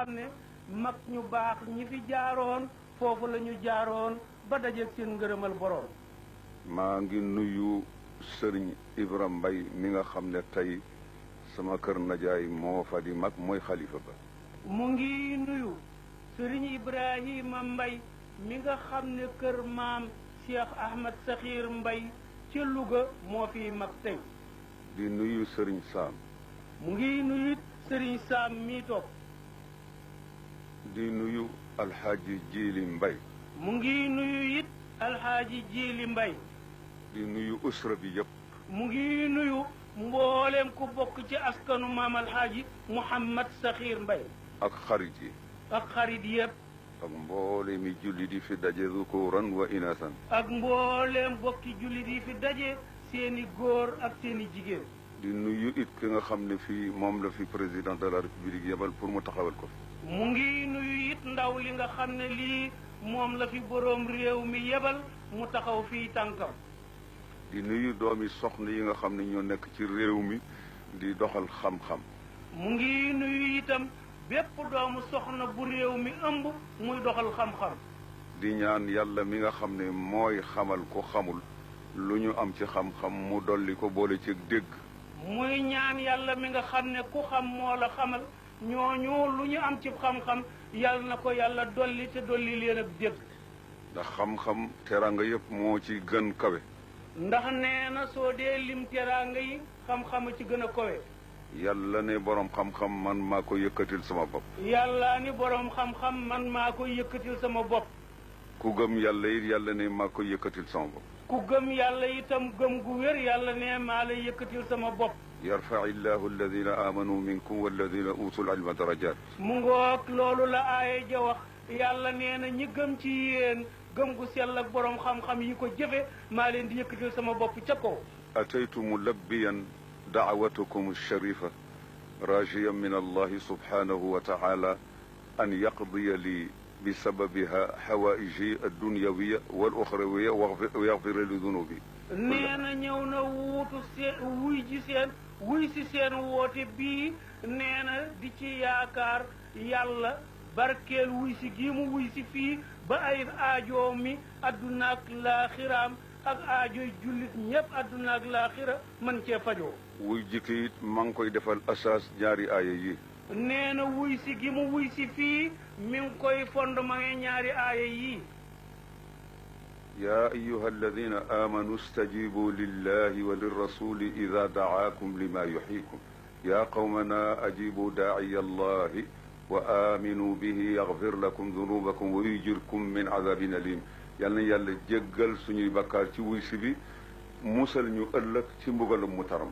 xam ne mag ñu baax ñi fi jaaroon foofu la ñu jaaroon ba dajeeg seen ngërëmal boroom. maa ngi nuyu sëriñ Ibra Mbay mi nga xam ne tey sama kër najaay moo fa di mag mooy xalifa ba. mu ngi nuyu sëriñ Ibrahima Mbay mi nga xam ne kër maam Cheikh Ahmad Saxiir Mbay ci Louga moo fi mag tey. di nuyu sëriñ Saam. mu ngi nuyu sëriñ Saam mi toog. di nuyu alxaaji Jiili Mbay. mu ngi nuyu it alxaaji Jiili Mbay. di nuyu usra bi yëpp. mu ngi nuyu mboolem ku bokk ci askanu maam alxaaji Mouhamad Saxiir Mbay. ak xarit yi. ak xarit yëpp. ak mboolem mi julli di fi daje zukuran wa inasan. ak mboolem bokki julli di fi daje seeni góor ak seeni jigéen. di nuyu it ki nga xam ne fii moom la fi président de la république yebal pour mu taxawal ko fi. mu ngi nuyu it ndaw li nga xam ne lii moom la fi boroom réew mi yebal mu taxaw fii tànkam. di nuyu doomi soxna yi nga xam ne ñoo nekk ci réew mi di doxal xam-xam. mu ngi nuyu itam bépp doomu soxna bu réew mi ëmb muy doxal xam-xam. di ñaan yàlla mi nga xam ne mooy xamal ko xamul lu ñu am ci xam-xam mu dolli ko boole ci dégg. muy ñaan yàlla mi nga xam ne ku xam moo la xamal ñooñu lu ñu am ci xam-xam yàlla na ko yàlla dolli te dolli leen ak dégg. ndax xam-xam teraanga yëpp moo ci gën kawe. ndax nee na soo dee lim teraanga yi xam-xam ci gën a kawe. yàlla ne borom xam-xam man maa ko yëkkatil sama bopp. yàlla ni borom xam-xam man maa ko yëkkatil sama bopp. ku gëm yàlla it yàlla ne maa ko yëkkatil sama bopp. ku gëm yàlla itam gëm gu wér yàlla ne maa la yëkkatil sama bopp. yarfa illahu alladina amanu minkum walladina utul ilma darajat. mu ngoog loolu la aaya ja wax yàlla nee na ñi gëm ci yéen gëm gu sell ak borom xam-xam yi ko jëfe maa leen di yëkkatil sama bopp ca kaw. ataytu mulabbiyan daawatukum alsharifa rajiyan min allahi subhanahu wa taala an yaqdiya li bisababiha xawaaiji addunyawiya wal oxrawiya wa yaxfira li dunubi. nee na ñëw na wuutu seen wuy si seen woote bii nee na di ci yaakaar yàlla barkeel wuy si gii mu wuy si fii ba ay aajo mi adduna ak laaxiraam ak aajoy jullit ñëpp adduna ak laaxira mën cee fajoo. wuy jikki it maa ngi koy defal asaas ñaari aaya yi. nee na wuy si gi mu wuy si fii mi ngi koy fondement ñaari aaya yi. yaa ayyuha alladina amanu stajibu lillahi wa lirrasuli ida daakum lima yuxyikum yaa qawmana ajibu daaciya allahi wa aminu bihi yaxfir lakum dunubakum wa yujirkum min adabin alim. yal na yàlla jéggal suñuy bakkaar ci wuy si bi musal ñu ëllëg ci mbugalum mu taram.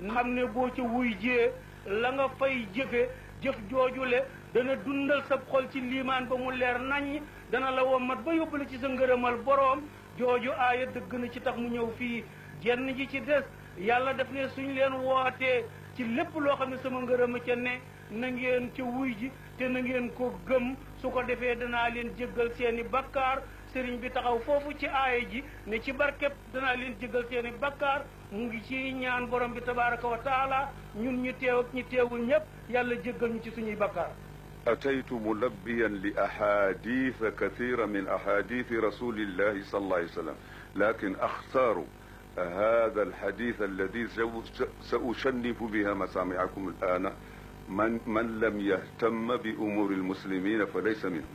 xam ne boo ci wuy jee la nga fay jëfe jëf joojule dana dundal sa xol ci liimaan ba mu leer naññ dana la wommat ba yóbbale ci sa ngërëmal boroom jooju aaya dëgg na ci tax mu ñëw fii. jenn ji ci des yàlla def ne suñ leen wootee ci lépp loo xam ne sama ngërëm a ca ne na ngeen ca wuy ji te na ngeen ko gëm su ko defee danaa leen jéggal seeni bakkaar. sëriñ bi taxaw foofu ci aaya ji ne ci barkeb danaa leen jéggal seeni bakkaar mu ngi ci ñaan borom bi tabaraka wa taala ñun ñu teew ak ñu teewul ñëpp yàlla jéggal ñu ci suñuy bakkaar. ataytu mulabbiyan li ahaditha kathira min ahadithi rasulillahi sallallahu alayhi wa sallam lakin axtaaru hada alhadith alladi saushannifu biha masamiakum alana man lam yahtamma bi umuri almuslimina fa laysa minhum.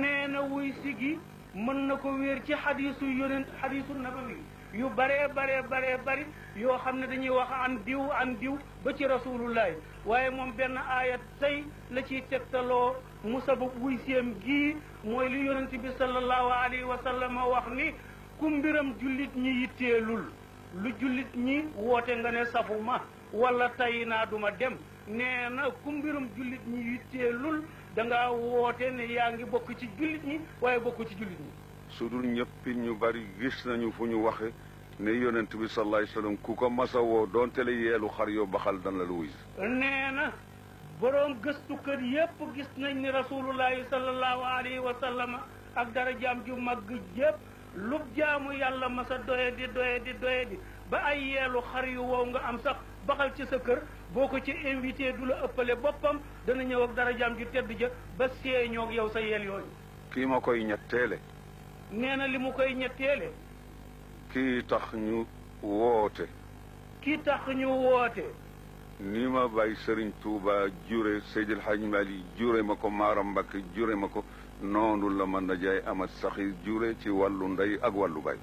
nee na wuy sigi mën na ko wéer ci xadiisu yonent xadiisu nabawi yu baree bari yoo xam ne dañuy wax an diw ba ci rasulullahi waaye moom benn aayat tey la ciy tegtaloo mu sabab wuy siyam gii mooy li yonent bi sallallahu alayhi wa sallam wax ni ku mbiram jullit ñi yitteelul lu jullit ñi woote nga ne safuma wala tay naa duma dem nee na ku mbiram jullit ñi yitteelul da ngaa woote ne yaa ngi bokk ci jullit ñi waaye bokk ci jullit ñi. su dul ñëpp ñu bari gis nañu fu ñu waxe ne yonent bi sallallahu alayhi wa sallam ku ko masa woo doonte la yeelu xar yoo baxal dana la wuy. nee na boroom gëstukat yépp gis nañ ni rasulullahi sallallahu alayhi wa sallam ak darajaam ju mag yépp lu jaamu yàlla masa doye di ba ay yeelu xar yu wow nga am sax baxal ci sa kër boo ko ci invité du la ëppale boppam dana ñëw ak darajaam ju tedd ja ba seeñoog yow sa yel yooyu. kii ma koy ñetteele. nee na li mu koy ñetteele. kii tax ñu woote. kii tax ñu woote. ni ma bàyyi Serigne Touba jure Seydil Hadj Mali jure ma ko Maaram Mbakke jure ma ko noonu la mën na jaay amat saxi jure ci wàllu ndey ak wàllu baay.